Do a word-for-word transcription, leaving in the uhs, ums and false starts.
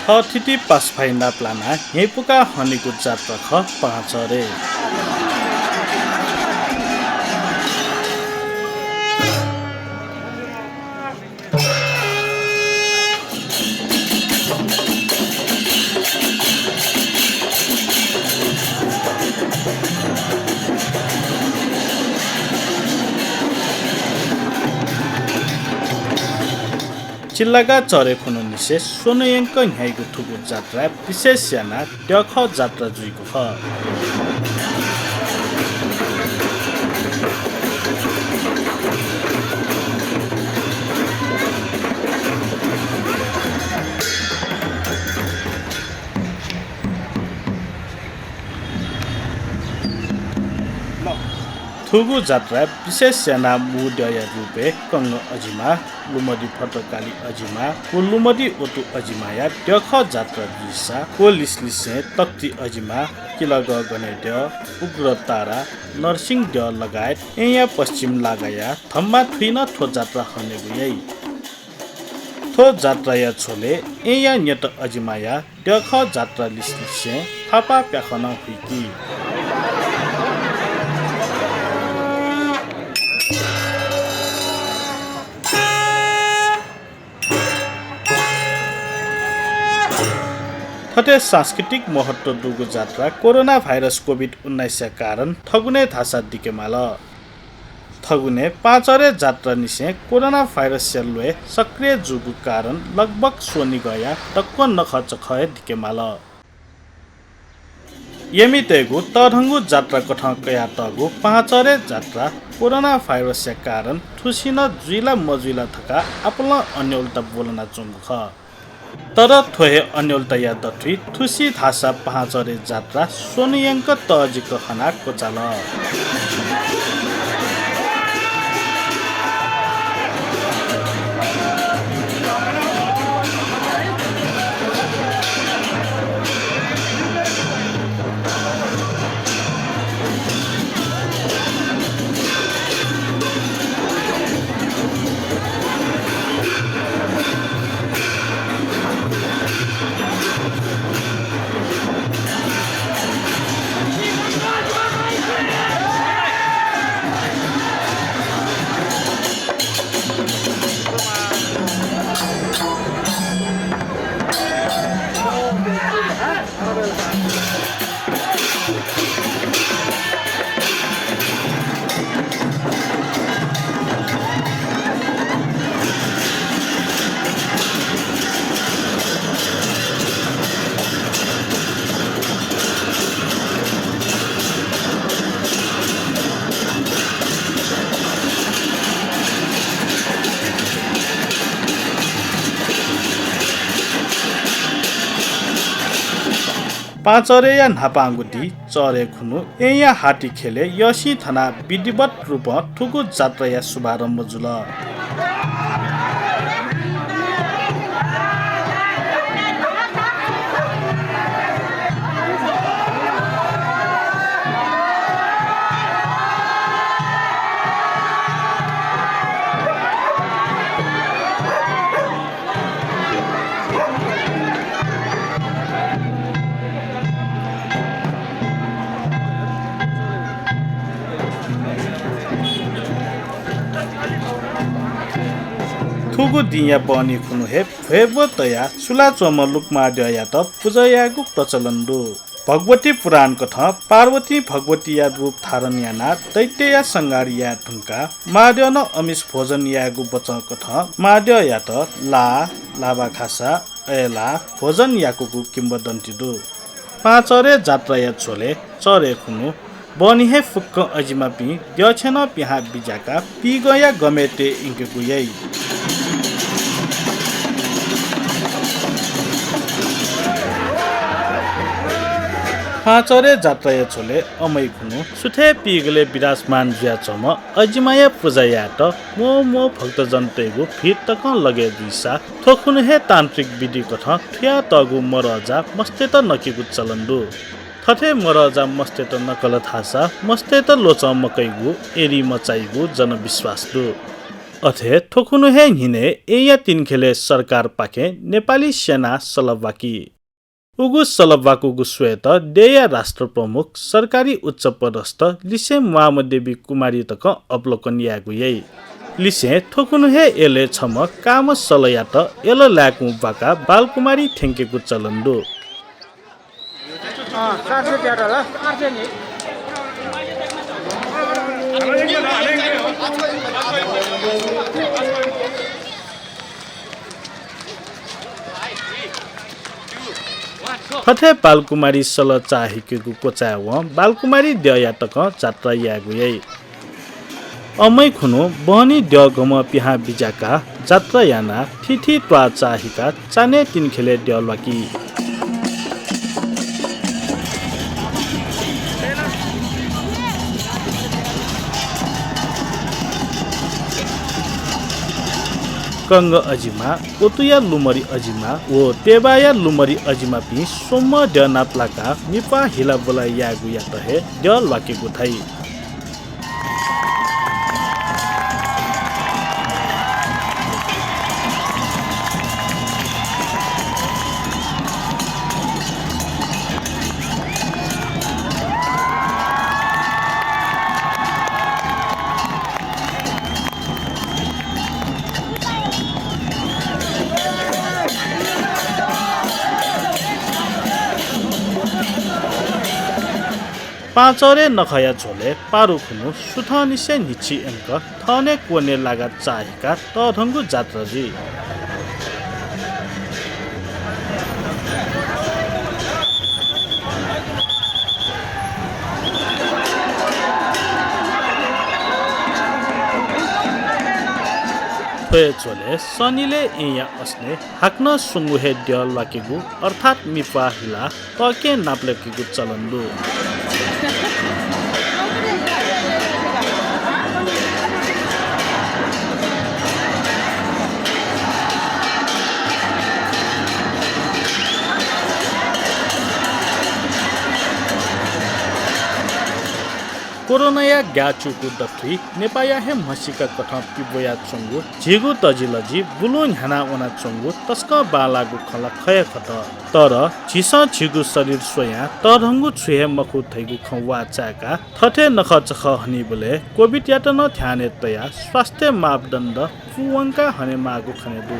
थःथिति पासाभाइ नापलानाः न्ह्यइपुकाः हनेगु जात्रा खः पाहांचह्रे। चिल्लागा चह्रे खुन्हुनिसें स्वन्हुयंक न्ह्याइगु थुगु जात्राय् विशेष यानाः द्यःखः जात्रा जुइगु खः। थुगु जात्राय् विशेष यानाः मू द्यःया रूपय् कंगः अजिमा, लुमधि भद्रकाली अजिमा व लुमधि ओतु अजिमाया द्यःखः जात्रा जुइसा व लिसलिसें तक्ति अजिमा, किलगः गनेद्यः, उग्रतारा, नरसिंह द्यः लगायत येँया पश्चिम लागाया धम्मा थुइ नं थ्व जात्रा हनेगु याइ। थ्व जात्राया झ्वलय् येँया न्यत अजिमाया द्यःखः जात्रा लिसलिसें थापा प्याखं नं हुइकी। थथे सांस्कृतिक महत्व दुगु जात्रा कोरोना भाइरस कोभिड उन्नाइसया कारण थगुने धाःसा दिके माल। थगुने पाहांचह्रे जात्रानिसें कोरोना भाइरसया ल्वय् सक्रिय जूगु कारण लगभग स्वनिगःया दक्व नखःचखः हे दिके माल। यमितय्गु तःधंगु जात्रा कथं कयातःगु पाहांचह्रे जात्रा कोरोना भाइरसया कारण थुसि नं जुइ ला मजुइ ला धकाः आपालं अन्योलता ब्वलनाच्वंगु खः। तर थ्व हे अन्योलताया दथुइ थुसि धाःसा पाहांचह्रे जात्रा स्वन्हुयंक तःजिक हनाः क्वचाल। पाहांचह्रेया न्हापांगु दिं चह्रे खुन्हु येँया हातिखेलय् यःसिं थनाः विधिवत रूपं थुगु जात्राया शुभारम्भ जुल। थुगु दिंया बहनी खुन्हु हे भ्वय् ब्व तयाः सुलाच्वंम्ह लुकुमाद्यःयात पुजा यायेगु प्रचलन दु। भगवती पुराण कथं पार्वतीं भगवतीया रूप धारण यानाः दैत्यया संहार याये धुंकाः माद्यः नं अमिस भोजन यायेगु वचं कथं माद्यःयात ला, लाभा खासा, अय्ला भोजन याकूगु किंवदन्ती दु। पाहांचह्रे जात्राया झ्वलय् चह्रे खुन्हु बहनी हे फुक्कं अजिमापिं द्यःछेँनं पिहां बिज्याकाः पीगंया गमय् तये यंकेगु याइ। पाहांचह्रे जात्राया झ्वलय् अमै खुन्हु सुथय् पीगलय् विराजमान जुयाच्वंम्ह अजिमाया पुजा यायेत म्वः म्वः भक्तजनतय्गु भिड तकं लगे जुइसा थ्व खुन्हु हे तान्त्रिक विधि कथं थुयातःगु मरःजा मस्तय्त नकेगु चलन दु। थथे मरःजा मस्तय्त नकल धाःसा मस्तय्त ल्वचं मकइगु, एरी मचाइगु जनविश्वास दु। अथे थ्व खुन्हु हे न्हिनय् येँया तिनिख्यलय् सरकारपाखें नेपाली सेना सलब्वाकी। उगु सलब्वाकूगु स्वयेत देय्‌या राष्ट्रप्रमुख, सरकारी उच्चपदस्थ लिसें म्वाःम्ह देवी कुमारी तकं अवलोकन यायेगु याइ। लिसें थ्व खुन्हु हे यलय् छम्ह कांम्ह सलयात यल लाय्‌कुं ब्वाकाः बालकुमारी थ्यंकेगु चलन दु। अँ, चार सय ज्यादा ल। थथे बालकुमारी सल चाःहिकेगु क्वचाय्‌वं बालकुमारी द्यःया तकं जात्रा यायेगु याइ। अमै खुन्हु बहनी द्यःगमं पिहां बिज्याकाः जात्रा यानाः थीथी त्वाः चाःहिकाः चान्हय् तिनिख्यलय् द्यः ल्वाकी। कंग अजिमा, ओतुया लुमरि अजिमा व तेबाया लुमरि अजिमापिं स्वम्ह द्यः नापलाकाः मिप्वाः हिलाबुला यायेगुयात हे द्यः ल्वाकेगु धाइ। पाँचरे नखःया झ्वलय् पारु खुन्हु सुथंनिसें न्हिच्छि यंक थनय् क्वने लागा चाःहिकाः तःधंगु जात्रा जुइ। थ्व हे झ्वलय् सनिलय् येँया असनय् हाकनं स्वंगू हे द्यः ल्वाकेगु अर्थात् मिप्वाः हिलाः तःकें नापलाकेगु चलन दु। कोरोनाया ग्याःचूगु दथुइ नेपाःया हे म्हसीका कथं पिब्वयाच्वंगु झीगु तजिलजि बुलुं न्ह्यानाः वनाच्वंगु तसकं बांलाःगु खँ ला खः हे खः। तर झीसं झीगु शरीर स्वयां तःधंगु छु हे मखु धइगु खँ वाःचाय्‌काः थथे नखःचखः हनीबलय् कोभिडयात नं ध्यानय् तयाः स्वास्थ्य मापदण्ड पूवंकाः हनेमाःगु खने दु।